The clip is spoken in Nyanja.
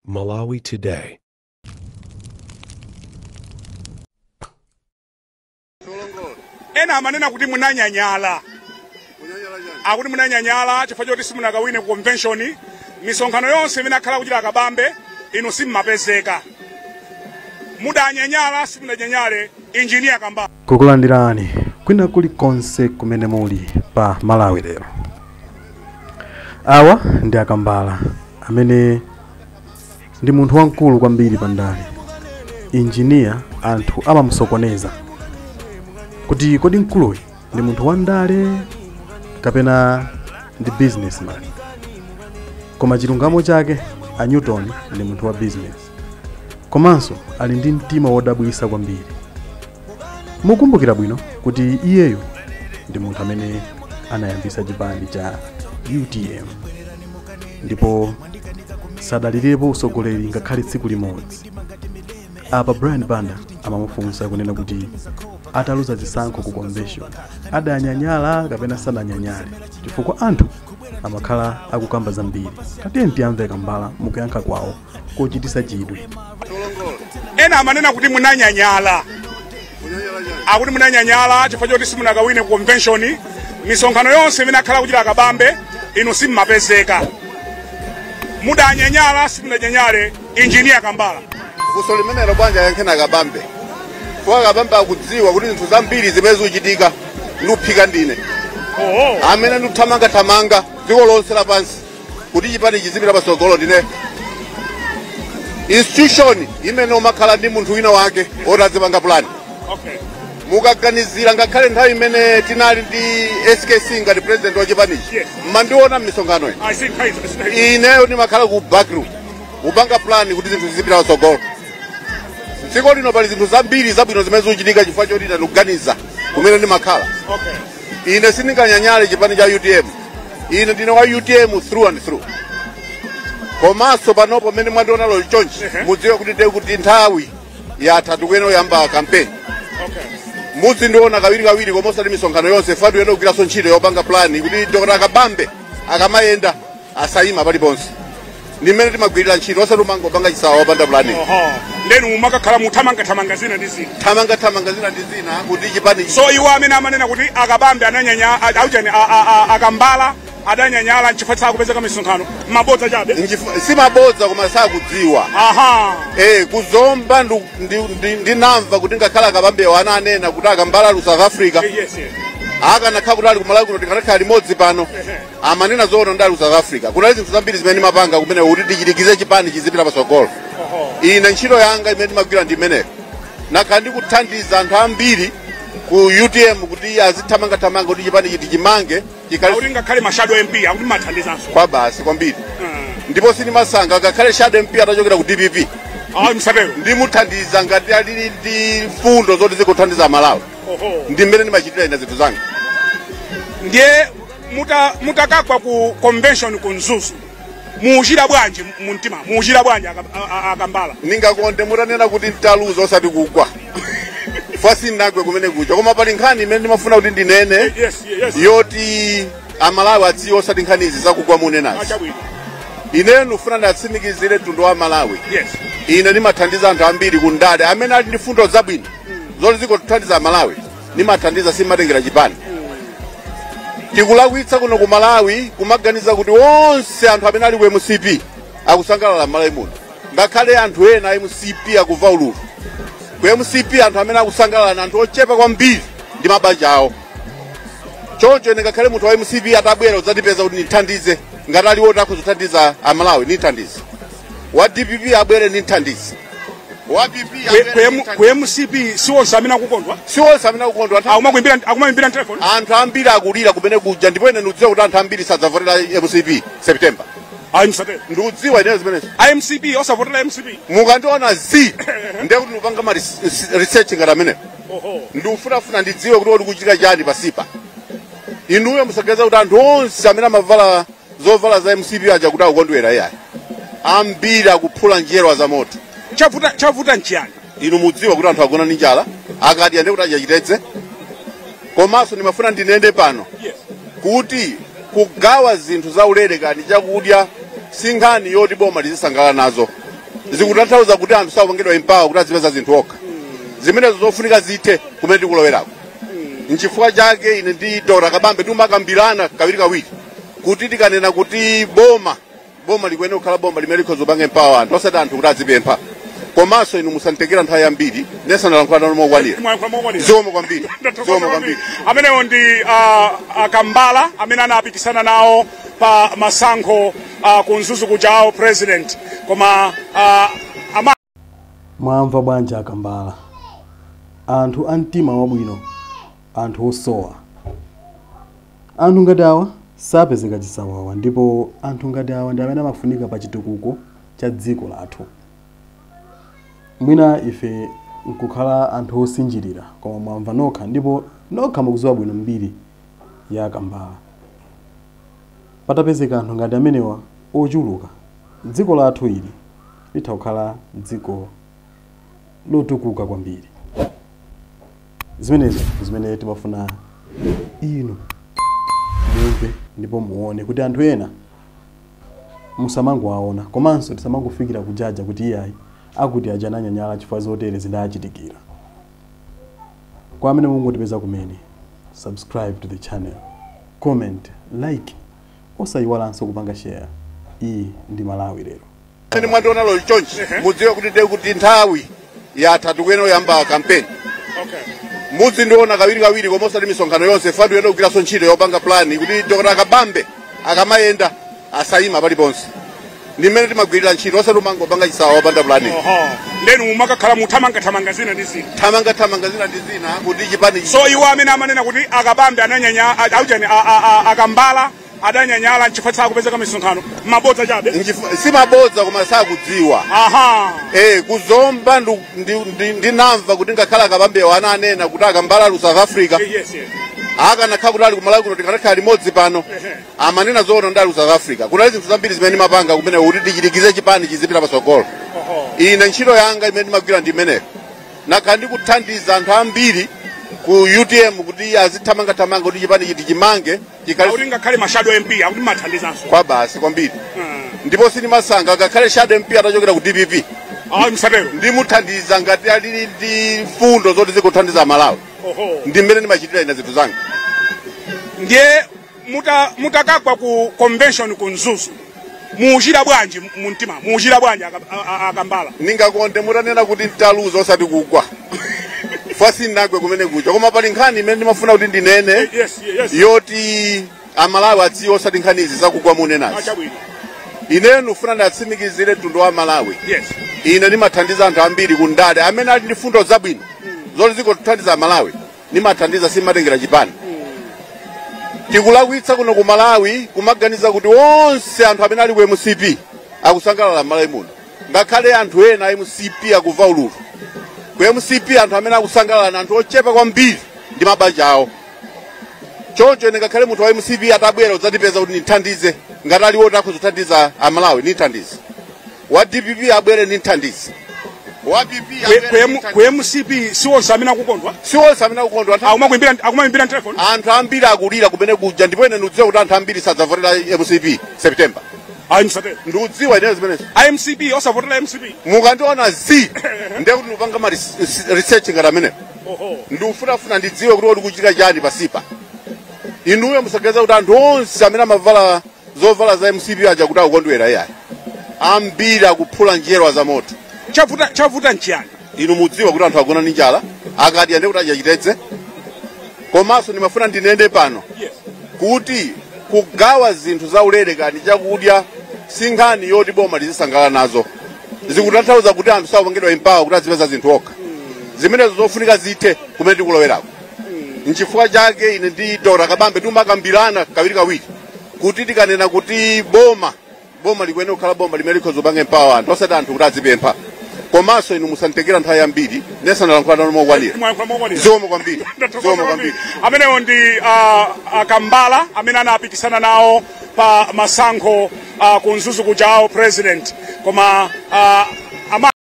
Malawi Today. Ena amanena kuti munanyanyala, akuti munanyanyala chifukwa choti simunakawine ku convention. Misonkhano yonse imene akhala kuchita Kabambe inu simmapezeka. Mudanyanyala simunanyanyale, Injiniya Kambala? Kukulandirani kwina kulikonse kumene muli pa Malawi Lero. Awa ndi Akambala amene ndi munthu wamkulu kwambiri pa ndale, injiniya. Anthu amamusokoneza kuti kodi mkuluyu ndi munthu wa ndale kapena ndi businessman? Koma chilungamo chake, a Newton ndi munthu wa business, komanso ali ndi mtima wodabwisa kwambiri. Mukumbukira bwino kuti iyeyo ndi munthu amene anayambisa chipani cha UTM ndipo sadalirepo usogoleri ngakhale tsiku limodzi. Apa Brian Banda amamufunsa kunena kuti ataluza zisankho ku convention adanyanyala kapena sananyanyale, chifukwa anthu amakhala akukamba zambiri. Tatiyeni tiyamve Kambala mukuyankha kwawo kochitisa chidwi. Ena amanena kuti munanyanyala, akuti munanyanyala chifukwa choti simunakawine ku convention. Misonkhano yonse imene akhala kuchita Kabambe inu simmapezeka. Mudanyanyala simunanyanyale, Injiniya Kambala? Funso limenelo bwanja yankhena Kabambe, chifukwa Kabambe akudziwa kuti zinthu zambiri zimene zikuchitika ndikuphika ndine amene ndikuthamangathamanga dziko lonse lapansi kuti chipani chizipita patsogolo. Ndine institution imene umakhala ndi munthu wina wake oti azipanga plan. Mukaganizira ngakhale nthawi imene tinali ndi SKC ngati president wa chipanichi, mmandiona m'misonkhano iyi. I see, I see. Ineyo ndimakhala ku backroom kupanga plan kuti zinthu zizipita patsogolo. Dziko lino pali zinthu zambiri zabwino zimene zikuchitika chifukwa choti ine ndikuganiza kumene ndimakhala. Ine sindinganyanyale chipani cha UTM. Ine ndine wa UTM through and through. Komanso panopo mmene mwandiona lero chonchi, mudziwe kuti ndiye kuti nthawi yatha, tikuyenera kuyamba campaign. Muzindiona kawiri kawiri, koma osati misonkhano yonse. Fa tiyenda kugwiranso ntchito yopanga plan kuti Dr. Kabambe akamayenda asayima paliponse. Ndi mmene timagwirira ntchito, osati umangopanga chisawa wopanda planning. Oho, ndenu mumakakhala muthamangathamanga zina ndi zina. Thamangathamanga zina ndi zina kuti chipani. So iwo amene amanena kuti Akabambe ananyanya, auchani, Akambala adanyanyala nchifukwa sakupezeka misonkhano, mabodza chabe? Simabodza, koma sakudziwa. Kuzomba ndinamva kuti ngakhala Akabambewo ananena kuti Akambala ali ku South Africa. Akanakhala kuti ali kumalawi kuno tikanakhala limodzi pano. Amanena zoona, ndali ku South Africa, kunali zinthu zambiri zimene ndimapanga kumene kuti ndichirikize chipani chizipita patsogolo. Ine ntchito yanga imene ndimagwira ndi imeneyo. Nakhala ndikuthandiza anthu ambiri ku UTM kuti azithamangathamanga kuti chipani chiti chimange chikhale. Akuti ngakhale ma shadow MP akuti mathandizanso. Kwa basi, kwambiri, ndipo sindimasankha. Ngakhale shadow MP atachokera ku DPP, Ayi, msatero. ndimuthandiza ngati ali ndi mfundo zoti zikuthandiza Malawi. Ndi mmene ndimachitira ine zinthu zanga. Ndiye mutakagwa ku convention ku Mzuzu, muuchira bwanji mumtima? Muuchira bwanji Akambala? Ningakonde mutanena kuti ntaluza, osati kugwa, fa sindinagwe kumene kuja. Koma pali nkhani imene ndimafuna kuti ndinene yoti Amalawi adziwe, osati nkhani izi zakugwa munenazi. Achabwino. Ineyo ndikufuna ndatsimikizire mtundu wa Malawi, ine ndimathandiza anthu ambiri ku ndale amene ali ndi fundo zabwino zoti zikuthandiza Malawi. Ndimathandiza, simatengera chipani. Tikulakwitsa kuno ku Malawi kumaganiza kuti onse anthu amene ali ku MCP akusangalala Malawi muno. Ngakhale anthu ena a MCP akuva ululu ku MCP. Anthu amene akusangalala ni anthu ochepa kwambiri ndi mabanja awo. Choncho ine ngakhale munthu wa MCP atabwera udzandipeza kuti ndithandize, ngati ali woti akuzothandiza Amalawi, ndithandize. Wa DPP abwere, ndithandize. Wa PP abwere, Ku ndithandize. MCP si onse amene akukondwa. Si onse amene akukondwa. Anthu Akumayimbira telefoni. Anthu ambiri akulira kumene kuja, ndipo ine ndikudziwa kuti anthu ambiri sadzavotera MCP September. Ayi, msatero. Ndikudziwa ineyo zimenezo. MCP osavotera MCP? Mukandiona zi ndiye kuti ndikupanga ma research ngati amenewo. Ndikufunafuna ndidziwe kuti kuchitika chani pasipa. Inuyo musaganiza kuti anthu onse amene amavala zovala za MCP aja kuti akukondwera, iyayi. Ambiri akuphula njerwa za moto. Chavuta nchiyani? Inu mudziwa kuti anthu agona ndi njala, akadya ndiye kuti achitedze. Komanso ndimafuna ndinene pano kuti kugawa zinthu zaulere kani chakudya si nkhani yoti boma lizisangalala nazo. Zikutanthauza kuti anthu sakupangidwa empower kuti azipeza zinthu okha. Zimenezo zofunika zithe kumene tikulowerako. Nchifukwa chake ine ndi Dr. Kabambe timakambirana kawirikawiri kuti tikanena kuti boma likuyenera kukhala boma limene likhoza kupanga empower anthu, osati anthu kuti azipempha. Komanso inu musanditengera nthawi yambiri, nesanalankhula nanu mokwanira. Mwayankhula mokwanira. Zikomo kwambiri, zikomo kwambiri. Amenewo ndi Akambala amene anapikisana nawo pa masankho ku Mzuzu kujawo president, koma ama Mwamva bwanji Akambala? Anthu a mtima wabwino, anthu osowa. Anthu ngati awa sapezeka chisawawa, ndipo anthu ngati awa ndi amene amafunika pa chitukuko cha dziko lathu. Mwina ife nkukhala anthu osinjirira, koma mwamva nokha ndipo nokha mukudziwa bwino mbiri ya Akambala. Patapezeka anthu ngati amenewa ochuluka, dziko lathu ili litha kukhala dziko lotukuka kwambiri. Zimenezo zimene timafuna inu mumve ndipo muone kuti anthu ena musamangowaona, komanso tisamangofikira kujaja kuti iyayi, akuti aja ananyanyala chifukwa zotere zidachitikira. Kwa amene mungotipeza kumene, subscribe to the channel, comment, like, osayiwalanso kupanga share. Iyi ndi Malawi Lero. Ine mwandiona lero chonchi, mudziwe kuti ndiye kuti nthawi yatha, tikuyenera kuyamba kampeni. Muzindiona kawirikawiri, koma osati misonkhano yonse. Fa ndiyenda kugwiranso ntchito yopanga plan kuti Dr. Kabambe akamayenda asayima paliponse. Ndi mmene timagwirira ntchito, osati umangopanga chisawa wopanda plan. Oho, ndenu mumakakhala muthamangathamanga zina ndi zina. Thamangathamanga zina ndi zina kuti chipani. So iwo amene amanena kuti Akabambe ananyanya, aujani, Akambala adanyanyala nchifukwa sakupezeka misonkhano, mabodza chabe? Simabodza, koma sakudziwa. Kuzomba ndinamva kuti ngakhala Akabambewo ananena kuti Akambala lu South Africa. Yes. Akanakhala kuti ali kumalawi kuno, tikanakhala limodzi pano. Amanena zoona, ndali ku South Africa, kunali zinthu zambiri zimene ndimapanga kumene kuti ndichirikize chipani chizipita patsogolo. Ine ntchito yanga imene ndimagwira ndi imeneyo. Nakhala ndikuthandiza anthu ambiri ku UTM kuti azithamangathamanga kuti chipani chiti chimange chikhale. Akuti ngakhale ma shadow MP akuti mathandizanso. Kwa basi, kwambiri. Ndipo sindimasankha, ngakhale shadow MP atachokera ku DPP. Ayi, msatero. Ndimuthandiza ngati alili ndi mfundo zoti zikuthandiza Malawi. Ndi mmene ndimachitira ine zinthu zanga. Ndiye mutakagwa ku convention ku Mzuzu, muuchira bwanji mu mtima? Muuchira bwanji Akambala? Ningakonde mutanena kuti ntaluza, osati kugwa. Fa sindinagwe kumene kuja, koma pali nkhani imene ndimafuna kuti ndinene yoti Amalawi adziwe, osati nkhani izi zakugwa munenazi. Achabwino. Ineyo ndikufuna ndatsimikizire mtundu wa Malawi, ine ndimathandiza anthu ambiri ku ndale amene ali ndi fundo zabwino zoti zikuthandiza Malawi. Ndimathandiza, simatengera chipani. Tikulakwitsa kuno ku Malawi kumaganiza kuti onse anthu amene ali ku MCP akusangalala m'Malawi muno. Ngakhale anthu ena a MCP akuva ululu ku MCP. Anthu amene akusangalala ni anthu ochepa kwambiri ndi mabanja awo. Choncho ine ngakhale munthu wa MCP atabwera udzatipeza kuti ndithandize, ngati ali woti akhoza kuthandiza Amalawi, ndithandize. Wa DPP abwere, ndithandize. Wa PP abwere, Ku ndithandize. MCP si onse amene akukondwa. Si onse amene akukondwa. Akumayimbira telefoni. Anthu ambiri akulira kumene kuja, ndipo ine ndikudziwa kuti anthu ambiri sadzavotera MCP September. Ayi, msatero. Ndikudziwa ineyo zimenezo. MCP osavotera MCP? Mukandiona z ndiye kuti ndikupanga ma research ngati amenewo. Ndikufunafuna ndidziwe kuti odi kuchitika chani pasipa. Inuyo musaganiza kuti anthu onse amene amavala zovala za MCP aja kuti akukondwera, iyayi. Ambiri akuphula njerwa za moto. Chavuta nchiyani? Inu mudziwa kuti anthu agona ndi njala, akadya ndiye kuti adya chitedze. Komanso ndimafuna ndinene pano kuti kugawa zinthu zaulere kani chakudya si nkhani yoti boma lizisangalala nazo. Zikutanthauza kuti anthu sakupangidwa empower kuti azipeza zinthu okha. Zimenezo zofunika zithe kumene tikulowerako. Nchifukwa chake ine ndi Dr. Kabambe timakambirana kawirikawiri kuti tikanena kuti boma likuyenera kukhala boma limene likhoza kupanga empower anthu, osati anthu kuti azipempha. Komanso inu musanditengera nthawi yambiri, nesanalankhula nanu mokwanira. Mwayankhula mokwanira. Zikomo kwambiri, zikomo kwambiri. Amenewo ndi Akambala amene anapikisana nawo pa masankho ku Mzuzu kujawo president, koma ama